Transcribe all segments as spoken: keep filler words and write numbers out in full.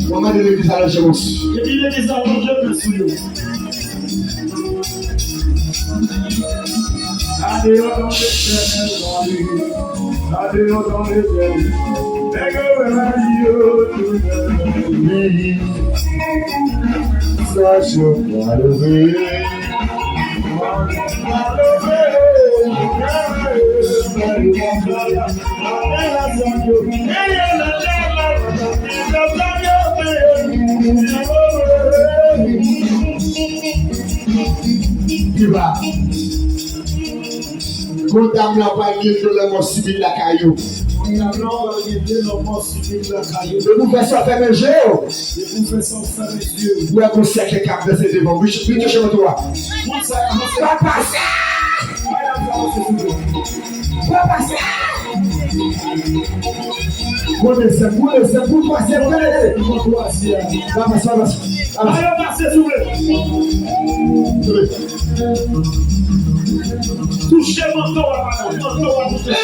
Mwen mande legliz la lonje men sou yo. Epi legliz la lonje men sou yo. Gade yo tonbe, Seyè, gade. Gade yo tonbe, Seyè. Nèg yo wè lavi yo tou nèg. Sa yo malere. Ki ba? Gon dam la pral gen de lanmò sibit lakay ou. Gon dam la pral gen de lanmò sibit lakay ou. Depi w fè sa, fèmen je w. Depi w fè sa, fèmen je w. Ou wè gon sèkèy k ap danse devan w. Vin touche moto a. Moun sa y avanse. Papa sa! Bay dam sa avanse sou yo. Papa sa! Gwo desann, gwo desann, gwo twazyèm, gwo desann. Gwo twazyèm. Papa sa, papa sa. Papa sa. Bay yo pase, souple. Souple. Touche manto a, manto a touche.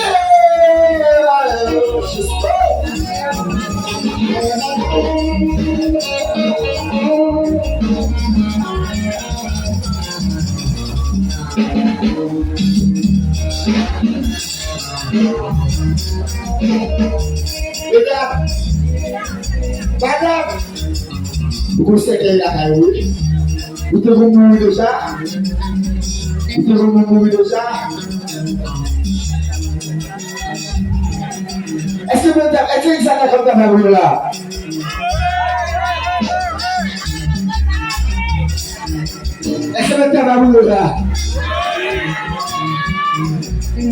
Medam, madanm, ou gon sèkèy lakay ou wi. Ou te konn mouri deja? Ou te konn mouri deja? Èske mwen ta, èske Izaak ta konn ta fè pou yo la? Èske mwen ta fè pou yo la?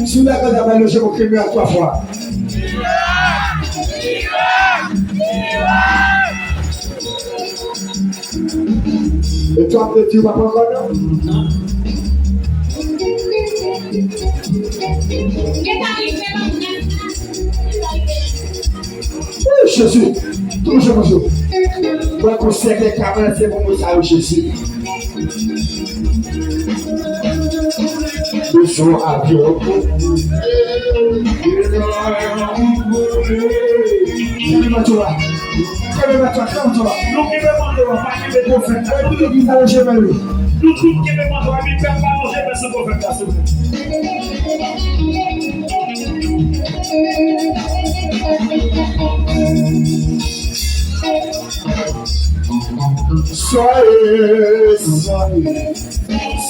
Si w dakò ta fè, leve men w, kleme a twa fwa. E twa te di w pa pran kò non? Wi, Jezi, toujou konsa. Mwen konsève kabann se pou moun sa yo, Jezi. Bezwen avyon. Kenbe manto a. Kenbe manto a, kenbe manto a. Nou kenbe manto a, pa kenbe pwofèt la. Epi legliz la lonje men yo. Nou tout kenbe manto a, epi pèp la lonje men sou pwofèt la, silvouplè. Soyez, soyez,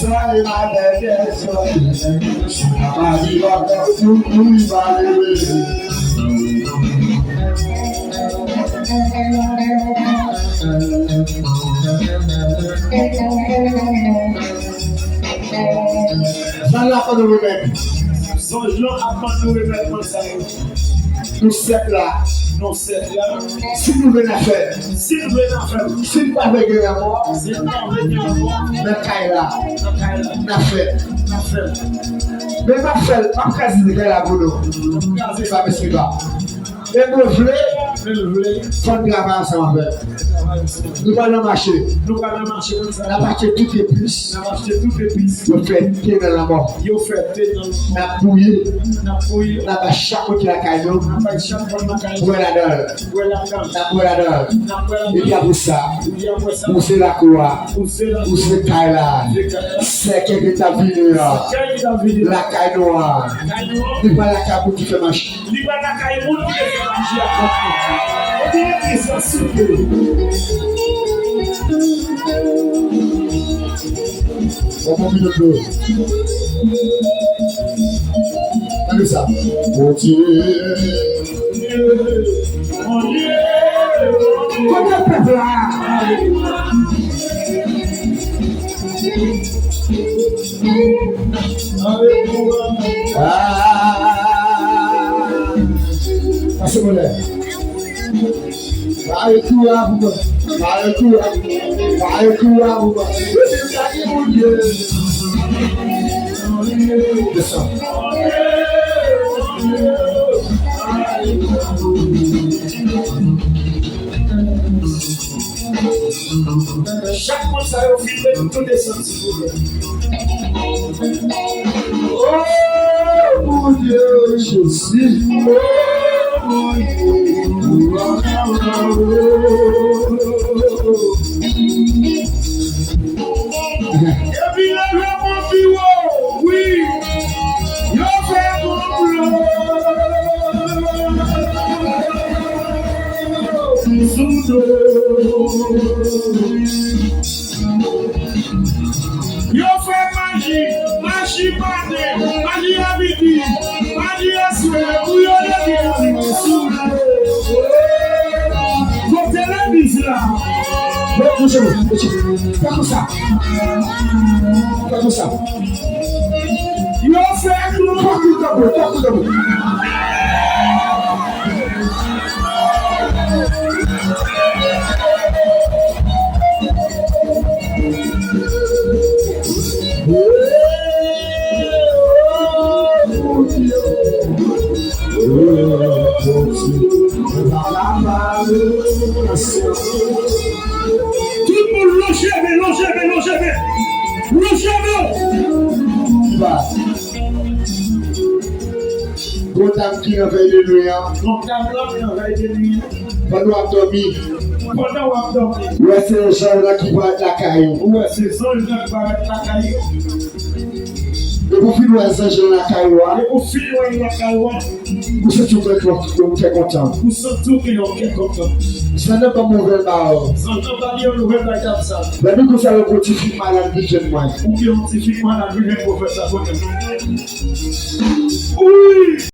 soyez ma belle, soyez. Si la pa di la belle, tout moun va lever. Zanj la ap ban nou remèd. Zanj lan ap ban nou remèd nan sa yo. Nou sèt la. Nou sèt la. Si nou vle n a fè. Si nou vle n a fè. Si n pa vle gen lanmò. Si n pa vle gen lanmò. Nan kay la. Nan kay la. N a fè. N a fè. Men m ap fè l, m ap kraze kay la pou nou. M ap kraze. Pa mèsi pa. Men nou vle, men nou vle, fò n travay ansanm avè l. Travay ansanm. Nou pral nan mache. Nou pral nan mache konsa. N ap achte tout epis. N ap achte tout epis. Yo fè te nan lanmò. Yo fè te nan lanmò. N ap bouyi. N ap bouyi. N ap bay chak moun ki lakay nou. N ap bay chak moun lakay nou. Bwè ladan l. Bwè ladan l. N ap bwè ladan l. N ap bwè ladan l. Epi apre sa, epi apre sa, wouze lakou a. Wouze lakou a. Wouze kay la. Wouze kay la. Sèkèy ki t ap vini an. Sèkèy ki t ap vini an. Lakay nou an. Lakay nou an. Li pa lakay pou ki fè mache. Li pa lakay moun ki te fè maji ak kòb. Epi legliz la souple. Bon, bon, bon, bon. Tande sa. Bondye. Bondye. Kote pèp la? Ah! Pase mwen lè. Pare kou a pou mwen. Pare kou a. Pare kou a pou mwen. Desann. Chak moun sa yo filme, nou tou desann, silvouplè. Oh, mon Dieu, Jésus. Oh, mon Dieu. Yo fè maji, maji maten, maji a midi, maji a swè, pou yo leve yo vin sou. Kote legliz la? Bon, mouche, mouche, fè konsa. Fè konsa. Yo fè tou. Fè tou tanbou, fè tou tanbou. Tout moun lonje men, lonje men, lonje men. Lonje men. Gon dam ki nan vèy de nwi an. Gon dam la ki nan vèy de nwi an. Pandan w ap dòmi. Pandan w ap dòmi. Ou wè se zanj lan ki parèt lakay ou. Ou wè se zanj lan ki parèt lakay ou. Depi w fin wè zanj lan lakay ou a. Depi w fin wè l lakay ou a. Ou santi w gen yon kè kontan. Ou santi w gen yon kè kontan. Zanj lan ban m nouvèl ba ou. Zanj lan ba li yon nouvèl bay dam sa. Lè nou konsa yo gon ti fi malad vin jwenn mwen. Ou gen yon ti fi malad vin jwenn pwofèt la kote. Wi!